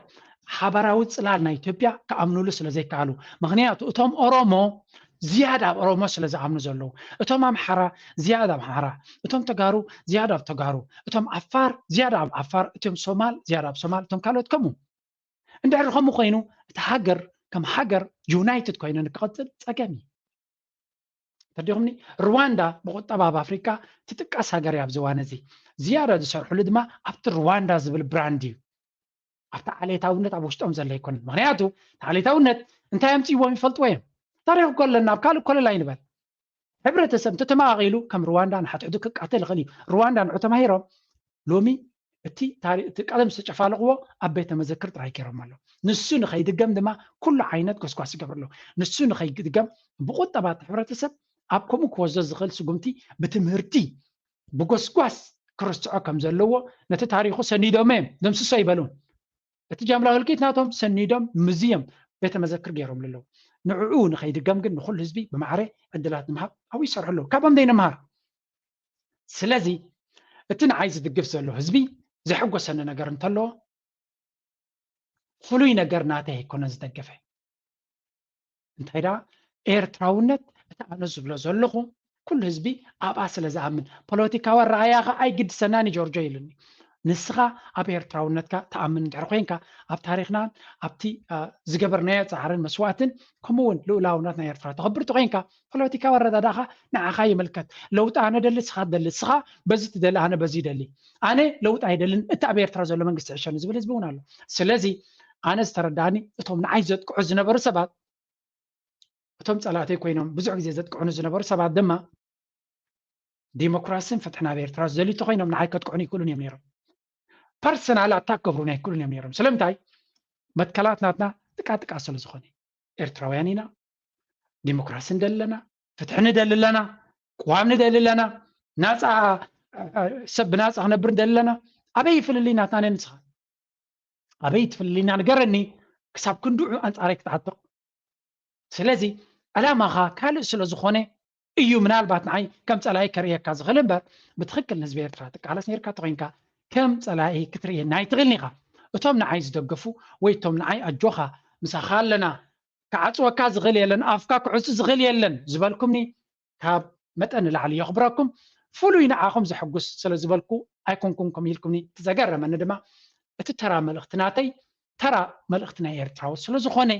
ሓባራዊ ፅላል ናይ ኢትዮጵያ ክኣምኑሉ ስለ ዘይከኣሉ። ምክንያቱ እቶም ኦሮሞ ዝያዳ ኣብ ኦሮሞ ስለ ዝኣምኑ ዘለዉ፣ እቶም ኣምሓራ ዝያዳ ኣብ ኣምሓራ፣ እቶም ተጋሩ ዝያዳ ኣብ ተጋሩ፣ እቶም ዓፋር ዝያዳ ኣብ ዓፋር፣ እቶም ሶማል ዝያዳ ኣብ ሶማል፣ እቶም ካልኦት ከምኡ። እንድሕር ከምኡ ኮይኑ እቲ ሃገር ከም ሃገር ዩናይትድ ኮይኑ ንክቐፅል ፀገም እዩ። ተዲኹምኒ? ሩዋንዳ ብቁጠባ ኣብ ኣፍሪካ ትጥቀስ ሃገር እያ ኣብዚ እዋን እዚ። ዝያዳ ዝሰርሕሉ ድማ ኣብቲ ሩዋንዳ ዝብል ብራንድ እዩ። ኣብቲ ዓሌታውነት ኣብ ውሽጦም ዘሎ ኣይኮነን። ምክንያቱ እቲ ዓሌታውነት እንታይ ኣምፅእዎም ይፈልጥዎ እዮም። ታሪክ እኮ ኣለና ኣብ ካልእ ኮለል ኣይንበል። ሕብረተሰብ እንተተመቃቂሉ ከም ሩዋንዳ ንሓትሕዱ ክቃተል ይኽእል እዩ። ሩዋንዳ ንዑ ተማሂሮም ሎሚ እቲ እቲ ቀደም ዝተጨፋለቕዎ ኣብ ቤተ መዘክር ጥራይ ገይሮም ኣለዉ። ንሱ ንኸይድገም ድማ ኩሉ ዓይነት ጎስጓስ ይገብሩ ኣለዉ። ንሱ ንኸይድገም ብቁጠባ እቲ ሕብረተሰብ ኣብ ከምኡ ክወስዶ ዝኽእል ስጉምቲ ብትምህርቲ ብጎስጓስ ክርስዖ ከም ዘለዎ ነቲ ታሪኹ ሰኒዶም እዮም ደምስሶ ይበሉን። እቲ ጃምላ ህልቂት ናቶም ሰኒዶም ምዝዮም ቤተ መዘክር ገይሮም ኣለዉ። ንዕኡ ንኸይድገም ግን ንኹሉ ህዝቢ ብማዕረ ዕድላት ንምሃብ ኣብኡ ይሰርሑ ኣለዉ። ካብኦም ደይ ንምሃር። ስለዚ እቲ ንዓይ ዝድግፍ ዘሎ ህዝቢ ዘሐጎሰኒ ነገር እንተሎ ፍሉይ ነገር ናተይ ኣይኮነን ዝደገፈ። እንታይ ደኣ ኤርትራውነት እቲ ኣነ ዝብሎ ዘለኹ ኩሉ ህዝቢ ኣብኣ ስለ ዝኣምን ፖለቲካዊ ኣረኣያኻ ኣይግድሰናን እዩ ጆርጆ ኢሉኒ። ንስኻ ኣብ ኤርትራውነትካ ትኣምን እንድሕር ኮይንካ ኣብ ታሪኽናን ኣብቲ ዝገበርናዮ ፃዕርን መስዋእትን ከምኡ እውን ልኡላውነት ናይ ኤርትራ ተኽብር ተኮይንካ ፖለቲካዊ ኣረዳዳኻ ንዓኻ ይምልከት። ለውጢ ኣነ ደሊ ንስኻ ትደሊ፣ ንስኻ በዚ ትደሊ ኣነ በዚ ይደሊ። ኣነ ለውጢ ኣይደልን እቲ ኣብ ኤርትራ ዘሎ መንግስቲ ይሕሸኒ ዝብል ህዝቢ እውን ኣሎ። ስለዚ ኣነ ዝተረዳእኒ እቶም ንዓይ ዘጥቅዑ ዝነበሩ ሰባት እቶም ፀላእተይ ኮይኖም ብዙሕ ግዜ ዘጥቅዑኒ ዝነበሩ ሰባት ድማ ዲሞክራስን ፍትሕን ኣብ ኤርትራ ዝደልዩ እንተኮይኖም ንዓይ ከጥቅዑኒ ይክእሉን እዮም ነይሮም። ፐርሰናል ኣታክ ክገብሩኒ ኣይክእሉን እዮም ነይሮም። ስለምንታይ? መትከላት ናትና ጥቃ ጥቃ ስለ ዝኾነ ኤርትራውያን ኢና። ዲሞክራሲ ንደሊ ኣለና፣ ፍትሒ ንደሊ ኣለና፣ ቅዋም ንደሊ ኣለና፣ ናፃ ሰብ ብናፃ ክነብር ንደሊ ኣለና። ኣበይ ፍልልይ ናትና ነንስኻ? ኣበይ ትፍልልይና ንገረኒ ክሳብ ክንድዑ ኣንፃረይ ክትዓጥቕ። ስለዚ ዕላማኻ ካልእ ስለ ዝኾነ እዩ ምናልባት ንዓይ ከም ፀላኢ ከርእየካ ዝኽእል እምበር ብትኽክል ንህዝቢ ኤርትራ ትቃለስ ነርካ ተኮይንካ ከም ፀላኢ ክትርእየና ኣይትኽእልን ኢኻ። እቶም ንዓይ ዝደገፉ ወይ እቶም ንዓይ ኣጆኻ ምሳኻ ኣለና ክዓፅወካ ዝኽእል የለን ኣፍካ ክዕፁ ዝኽእል የለን ዝበልኩምኒ ካብ መጠን ንላዕሊ የኽብረኩም። ፍሉይ ንዓኹም ዘሐጉስ ስለ ዝበልኩ ኣይኮንኩም ከም ኢልኩምኒ። እቲ ዘገረመኒ ድማ እቲ ተራ መልእኽቲ ናተይ ተራ መልእኽቲ ናይ ኤርትራዊ ስለ ዝኾነ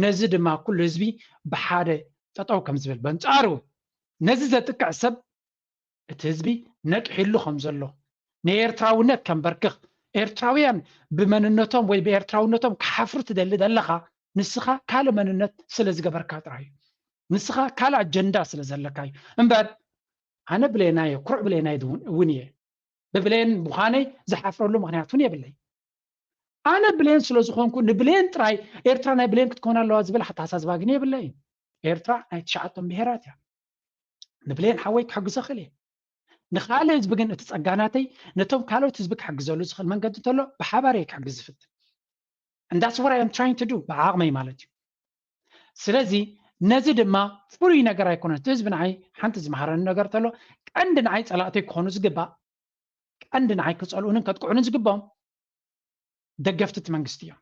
ነዚ ድማ ኩሉ ህዝቢ ብሓደ ጠጠው ከም ዝብል በንጻሩ ነዚ ዘጥቅዕ ሰብ እቲ ህዝቢ ነቅሒሉ ከም ዘሎ ንኤርትራውነት ከንበርክኽ ኤርትራውያን ብመንነቶም ወይ ብኤርትራውነቶም ክሓፍሩ ትደሊ ዘለኻ ንስኻ ካልእ መንነት ስለ ዝገበርካ ጥራይ እዩ። ንስኻ ካልእ ኣጀንዳ ስለ ዘለካ እዩ እምበር ኣነ ብሌናየ ኩሩዕ ብሌናየ እውን እየ። ብብሌን ምዃነይ ዝሓፍረሉ ምኽንያት እውን የብለይ። ኣነ ብሌን ስለ ዝኾንኩ ንብሌን ጥራይ ኤርትራ ናይ ብሌን ክትኮን ኣለዋ ዝብል ኣተሓሳስባ ግን የብለይን። ኤርትራ ናይ ትሽዓቶም ብሄራት እያ። ንብሌን ሓወይ ክሕግዞ ክእል እየ። ንኻልእ ህዝቢ ግን እቲ ጸጋናተይ ነቶም ካልኦት ህዝቢ ክሕግዘሉ ዝኽእል መንገዲ እንተሎ ብሓባር እየ ክሕግዝ ዝፍትን። And that's what I am trying to do ብዓቕመይ ማለት እዩ። ስለዚ ነዚ ድማ ፍሉይ ነገር ኣይኮነን። እቲ ህዝቢ ንዓይ ሓንቲ ዝመሃረኒ ነገር ተሎ ቀንዲ ንዓይ ጸላእተይ ክኾኑ ዝግባእ ቀንዲ ንዓይ ክጸልኡንን ከጥቅዑንን ዝግባኦም ደገፍቲ እቲ መንግስቲ እዮም።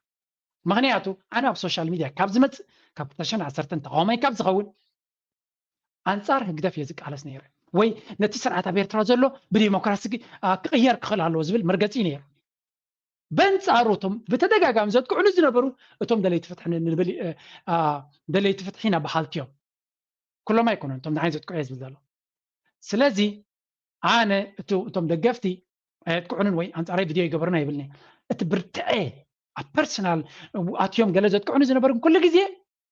ምክንያቱ ኣነ ኣብ ሶሻል ሚድያ ካብ ዝመፅእ ካብ ክልተ ሽሕን ዓሰርተን ተቃዋማይ ካብ ዝኸውን ኣንጻር ህግደፍ እየ ዝቃለስ ነይረ፣ ወይ ነቲ ስርዓት ኣብ ኤርትራ ዘሎ ብዲሞክራሲ ክቕየር ክኽእል ኣለዎ ዝብል መርገጺ ነይሩ። በንጻሩ እቶም ብተደጋጋሚ ዘጥቅዑኒ ዝነበሩ እቶም ደለይቲ ፍትሒ ንብል ደለይቲ ፍትሒ ኢና በሃልቲ እዮም። ኩሎም ኣይኮኑን እቶም ንዓይ ዘጥቅዑ እየ ዝብል ዘሎ። ስለዚ ኣነ እቶም ደገፍቲ ኣየጥቅዑንን ወይ ኣንጻራይ ቪድዮ ይገብሩን ኣይብልኒ። እቲ ብርትዐ ኣብ ፐርሰናል ኣትዮም ገለ ዘጥቅዑኒ ዝነበሩ ኩሉ ግዜ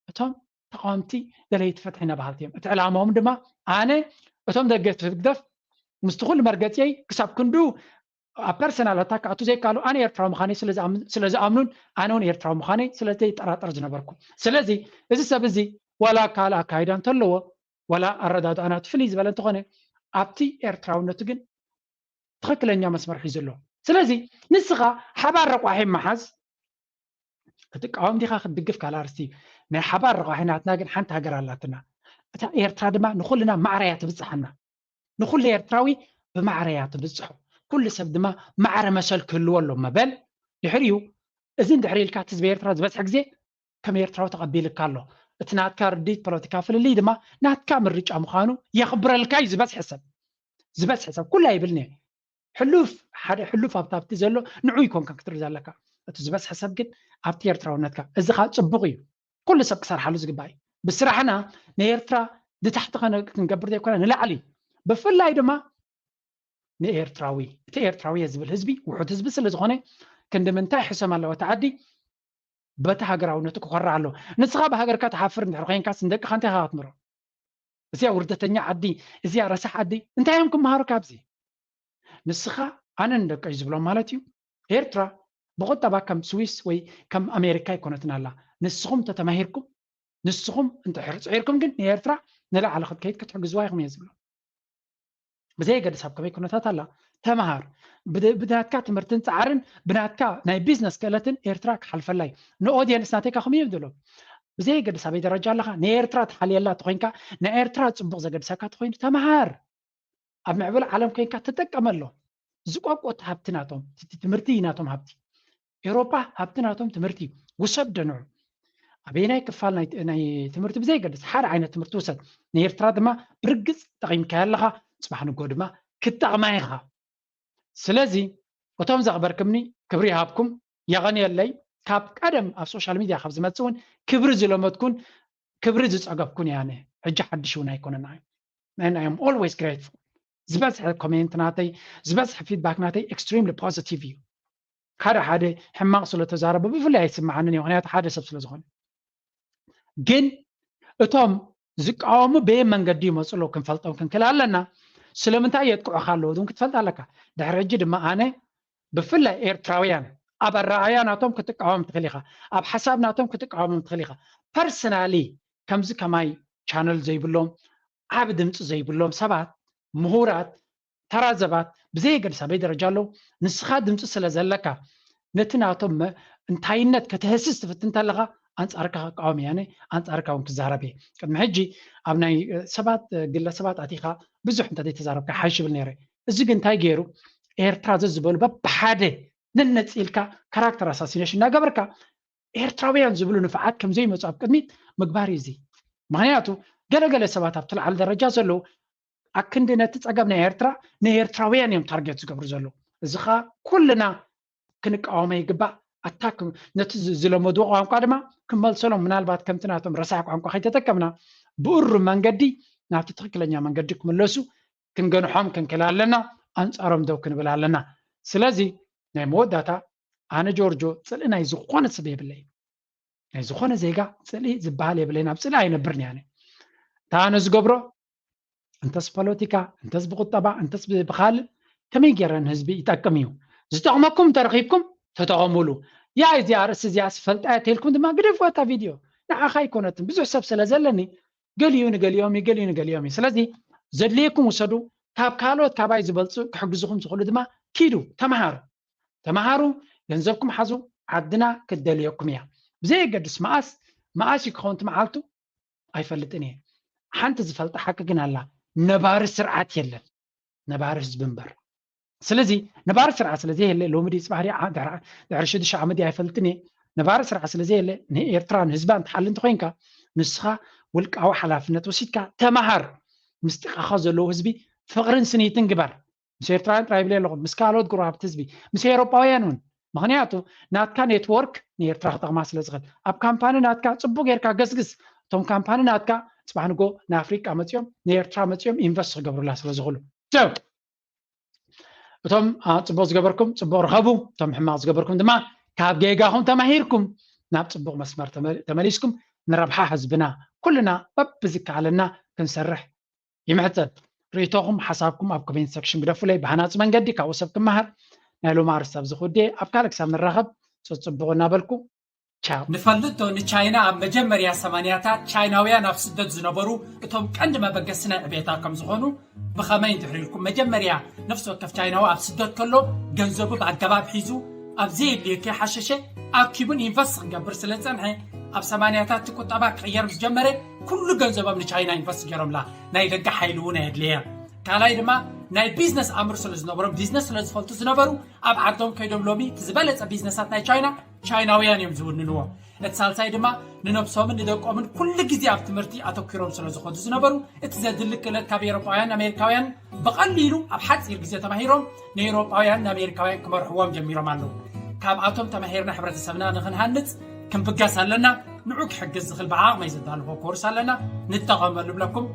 እቶም ተቃወምቲ ደለይቲ ፍትሒ ኢና በሃልቲ እዮም። እቲ ዕላማኦም ድማ ኣነ እቶም ደገፍቲ ህግደፍ ምስቲ ኩሉ መርገጺየይ ክሳብ ክንዱ ኣብ ፐርሰናል ኣታክ ክኣቱ ዘይከኣሉ ኣነ ኤርትራዊ ምዃነይ ስለ ዝኣምኑን ኣነ እውን ኤርትራዊ ምዃነይ ስለ ዘይጠራጠር ዝነበርኩ። ስለዚ እዚ ሰብ እዚ ዋላ ካልእ ኣካይዳ እንተለዎ ዋላ ኣረዳድኣ ናቱ ፍልይ ዝበለ እንተኾነ ኣብቲ ኤርትራውነቱ ግን ትኽክለኛ መስመር ሒዙ ኣሎ። ስለዚ ንስኻ ሓባር ረቋሒ መሓዝ ክትቃወም ዲኻ ክትድግፍ ካልእ ኣርስቲ እዩ። ናይ ሓባር ረቋሒ ናትና ግን ሓንቲ ሃገር ኣላትና። እታ ኤርትራ ድማ ንኹልና ማዕረ እያ ትብጽሓና። ንኹሉ ኤርትራዊ ብማዕረ እያ ትብጽሖ። ኩሉ ሰብ ድማ ማዕረ መሰል ክህልዎ ኣሎ መበል ድሕሪኡ እዚ እንድሕሪ ኢልካ እቲ ህዝቢ ኤርትራ ዝበዝሐ ግዜ ከም ኤርትራዊ ተቐቢልካ ኣሎ። እቲ ናትካ ርድኢት ፖለቲካ ፍልልይ ድማ ናትካ ምርጫ ምዃኑ የኽብረልካ እዩ ዝበዝሐ ሰብ። ዝበዝሐ ሰብ ኩላ ይብልኒ ሕሉፍ ሓደ ሕሉፍ ኣብቲ ኣብቲ ዘሎ ንዑ ይኮንካ ክትርኢ ዘለካ። እቲ ዝበዝሐ ሰብ ግን ኣብቲ ኤርትራውነትካ እዚ ከዓ ጽቡቕ እዩ። ኩሉ ሰብ ክሰርሓሉ ዝግባእ እዩ። ብስራሕና ንኤርትራ ንታሕቲ ክንገብር ዘይኮነ ንላዕሊ ብፍላይ ድማ ንኤርትራዊ እቲ ኤርትራዊ እየ ዝብል ህዝቢ ውሑድ ህዝቢ ስለ ዝኾነ ክንዲ ምንታይ ሕሰም ኣለዎ እቲ ዓዲ በቲ ሃገራውነቱ ክኮርዕ ኣለዎ። ንስኻ ብሃገርካ ትሓፍር እንድሕር ኮይንካስ ንደቅኻ እንታይ ኢኻ ክትምህሮም? እዚኣ ውርደተኛ ዓዲ፣ እዚኣ ረሳሕ ዓዲ እንታይ እዮም ክመሃሩ ካብዚ? ንስኻ ኣነ ንደቀይ ዝብሎም ማለት እዩ። ኤርትራ ብቁጠባ ከም ስዊስ ወይ ከም ኣሜሪካ ኣይኮነትን ኣላ። ንስኹም ተተማሂርኩም ንስኹም እንድሕር ጽዒርኩም ግን ንኤርትራ ንላዕሊ ክትከይድ ክትሕግዝዋ ኢኹም እየ ዝብሎ። ብዘየገድስ ኣብ ከመይ ኩነታት ኣላ ተምሃር። ብናትካ ትምህርትን ጻዕርን ብናትካ ናይ ቢዝነስ ክእለትን ኤርትራ ክሓልፈላ እዩ። ንኦድየንስ ናተይካ ከምኡ እዮም ዝብሎ። ብዘየገድስ ኣበይ ደረጃ ኣለኻ ንኤርትራ ትሓልየላ ተኮይንካ ናይ ኤርትራ ጽቡቕ ዘገድሰካ ተኮይኑ ተምሃር። ኣብ ምዕብል ዓለም ኮይንካ ትጠቀመሎ። ዝቋቆት ሃብቲ ናቶም ትምህርቲ ናቶም ሃብቲ ኤውሮፓ ሃብቲ ናቶም ትምህርቲ ውሰድ ደንዑ ኣበየናይ ክፋል ናይ ትምህርቲ ብዘይገድስ ሓደ ዓይነት ትምህርቲ ውሰድ። ንኤርትራ ድማ ብርግፅ ጠቒምካያ ኣለኻ። ፅባሕ ንጎ ድማ ክትጠቕማ ኢኻ። ስለዚ እቶም ዘኽበርክምኒ ክብሪ ይሃብኩም። የቐንየለይ። ካብ ቀደም ኣብ ሶሻል ሚድያ ካብ ዝመፅእ እውን ክብሪ ዝለመድኩን ክብሪ ዝፀገብኩን እያ። ሕጂ ሓድሽ እውን ኣይኮነና። And I am always grateful። ዝበዝሐ ኮሜንት ናተይ ዝበዝሐ ፊድባክ ናተይ extremely positive እዩ። ሓደ ሓደ ሕማቕ ስለ ተዛረቡ ብፍላይ ኣይስምዓንን እዩ፣ ምክንያቱ ሓደ ሰብ ስለ ዝኾነ። ግን እቶም ዝቃወሙ በየ መንገዲ ይመፁ ኣለዉ ክንፈልጦም ክንክእል ኣለና። ስለምንታይ የጥቅዑካ ኣለዉ እውን ክትፈልጥ ኣለካ። ድሕሪ ሕጂ ድማ ኣነ ብፍላይ ኤርትራውያን ኣብ ኣረኣያ ናቶም ክትቃወም ትኽእል ኢኻ፣ ኣብ ሓሳብ ናቶም ክትቃወሞም ትኽእል ኢኻ። ፐርሰናሊ ከምዚ ከማይ ቻነል ዘይብሎም ዓቢ ድምፂ ዘይብሎም ሰባት ምሁራት ተራ ዘባት ብዘየገድስ ኣበይ ደረጃ ኣለዉ ንስኻ ድምፂ ስለ ዘለካ ነቲ ናቶም እንታይነት ከተህስስ ትፍትን እንተለኻ ኣንፃርካ ክቃወም እየ ኣነ ኣንፃርካ እውን ክዛረብ እየ። ቅድሚ ሕጂ ኣብ ናይ ሰባት ግለሰባት ኣቲኻ ብዙሕ እንተ ዘይተዛረብካ ሓይሽ ይብል ነይረ። እዚ ግን እንታይ ገይሩ ኤርትራ ዘዝበሉ በብሓደ ነነፂልካ ካራክተር ኣሳሲኔሽን እናገበርካ ኤርትራውያን ዝብሉ ንፍዓት ከም ዘይመፁ ኣብ ቅድሚት ምግባር እዩ። እዚ ምክንያቱ ገለገለ ሰባት ኣብቲ ላዕሊ ደረጃ ዘለዉ ኣክንዲ ነቲ ፀገም ናይ ኤርትራ ንኤርትራውያን እዮም ታርጌት ዝገብሩ ዘለዉ። እዚ ከዓ ኩልና ክንቃወሞ ይግባእ። ኣታ ነቲ ዝለመድዎ ቋንቋ ድማ ክንመልሰሎም ምናልባት ከምቲ ናቶም ረሳሕ ቋንቋ ከይተጠቀምና ብእሩ መንገዲ ናብቲ ትክክለኛ መንገዲ ክምለሱ ክንገንሖም ክንክእል ኣለና። ኣንፃሮም ደው ክንብል ኣለና። ስለዚ ናይ መወዳእታ ኣነ ጆርጆ ፅልኢ ናይ ዝኾነ ሰብ የብለይ። ናይ ዝኾነ ዜጋ ፅልኢ ዝበሃል የብለይ። ናብ ፅልኢ ኣይነብርን እየ ኣነ። እታ ኣነ ዝገብሮ እንተስ ፖለቲካ እንተስ ብቁጠባ እንተስ ብካልእ ከመይ ገይረ ንህዝቢ ይጠቅም እዩ። ዝጠቅመኩም እንተረኪብኩም ተጠቀሙሉ። ያ እዚ ኣርእስቲ እዚኣ ስፈልጣ እያ ተልኩም ድማ ግደፍዋ እታ ቪድዮ። ንዓኻ ኣይኮነትን ብዙሕ ሰብ ስለ ዘለኒ ገሊኡ ንገሊኦም እዩ ገሊኡ ንገሊኦም እዩ። ስለዚ ዘድልየኩም ውሰዱ። ካብ ካልኦት ካባይ ዝበልፁ ክሕግዝኹም ዝኽእሉ ድማ ኪዱ ተምሃሩ። ተምሃሩ፣ ገንዘብኩም ሓዙ። ዓድና ክትደልየኩም እያ። ብዘየገድስ መኣስ መኣስ እዩ ክኸውን እቲ መዓልቱ ኣይፈልጥን እየ። ሓንቲ ዝፈልጣ ሓቂ ግን ኣላ። ነባሪ ስርዓት የለን ነባሪ ህዝቢ እምበር። ስለዚ ነባሪ ስርዓት ስለ ዘየለ ሎሚ ድዩ ፅባሕ ድዩ ድሕሪ ሽዱሽተ ዓመት ድዩ ኣይፈልጥን እየ። ነባሪ ስርዓት ስለ ዘየለ ንኤርትራ ንህዝባ እንትሓሊ እንተኮይንካ ንስኻ ውልቃዊ ሓላፍነት ወሲድካ ተምሃር። ምስ ጥቃኻ ዘለዉ ህዝቢ ፍቅርን ስኒትን ግበር። ምስ ኤርትራውያን ጥራይ ይብል ኣለኹ፣ ምስ ካልኦት ጉሩባብቲ ህዝቢ፣ ምስ ኤውሮጳውያን እውን። ምክንያቱ ናትካ ኔትወርክ ንኤርትራ ክጠቕማ ስለ ዝኽእል፣ ኣብ ካምፓኒ ናትካ ጽቡቅ ጌርካ ገስግስ። እቶም ካምፓኒ ናትካ ጽባሕ ንጎ ንኣፍሪቃ መጺኦም ንኤርትራ መጺኦም ኢንቨስት ክገብሩላ ስለ ዝኽእሉ። So እቶም ጽቡቅ ዝገበርኩም ጽቡቅ ርኸቡ፣ እቶም ሕማቅ ዝገበርኩም ድማ ካብ ጌጋኹም ተማሂርኩም ናብ ጽቡቅ መስመር ተመሊስኩም ንረብሓ ህዝብና ኩልና በብዝከኣለና ክንሰርሕ ይምሕጸን። ርእይቶኹም ሓሳብኩም ኣብ ኮሜንት ሰክሽን ግደፉለይ። ብሃናጺ መንገዲ ካብኡ ሰብ ክመሃር ናይ ሎሚ ኣርእስቲ ኣብዚ ክውድእ። ኣብ ካልእ ክሳብ ንራኸብ ጽጽቡቕ እናበልኩ ቻው። ንፈልጥ ዶ ንቻይና ኣብ መጀመርያ ሰማንያታት ቻይናውያን ኣብ ስደት ዝነበሩ እቶም ቀንዲ መበገሲ ናይ ዕቤታ ከም ዝኾኑ? ብኸመይ እንድሕር ኢልኩም መጀመርያ ነፍሲ ወከፍ ቻይናዊ ኣብ ስደት ከሎ ገንዘቡ ብኣገባብ ሒዙ ኣብ ዘየድልዮ ከይሓሸሸ ኣኪቡን ኢንቨስት ክገብር ስለ ዝጸንሐ ኣብ ሰማንያታት እቲ ቁጠባ ክቕየር ምስ ጀመረ ኩሉ ገንዘቦም ንቻይና ኢንቨስት ገይሮምላ። ናይ ደገ ሓይሊ እውን ኣየድለየ። ካልኣይ ድማ ናይ ቢዝነስ ኣምር ስለ ዝነበሮም ቢዝነስ ስለ ዝፈልጡ ዝነበሩ ኣብ ዓዶም ከይዶም ሎሚ እቲ ዝበለጸ ቢዝነሳት ናይ ቻይና ቻይናውያን እዮም ዝውንንዎ። እቲ ሳልሳይ ድማ ንነብሶምን ንደቆምን ኩሉ ግዜ ኣብ ትምህርቲ ኣተኪሮም ስለ ዝኾዱ ዝነበሩ እቲ ዘድሊ ክእለት ካብ ኤውሮጳውያን ኣሜሪካውያን ብቐሊሉ ኣብ ሓጺር ግዜ ተማሂሮም ንኤውሮጳውያን ንኣሜሪካውያን ክመርሕዎም ጀሚሮም ኣለዉ። ካብኣቶም ተማሂርና ሕብረተሰብና ንኽንሃንጽ ክንብገስ ኣለና። ንዑ ክሕግዝ ዝኽእል ብዓቕመይ ዘዳለኹ ኮርስ ኣለና፣ ንጠቐመሉ እብለኩም።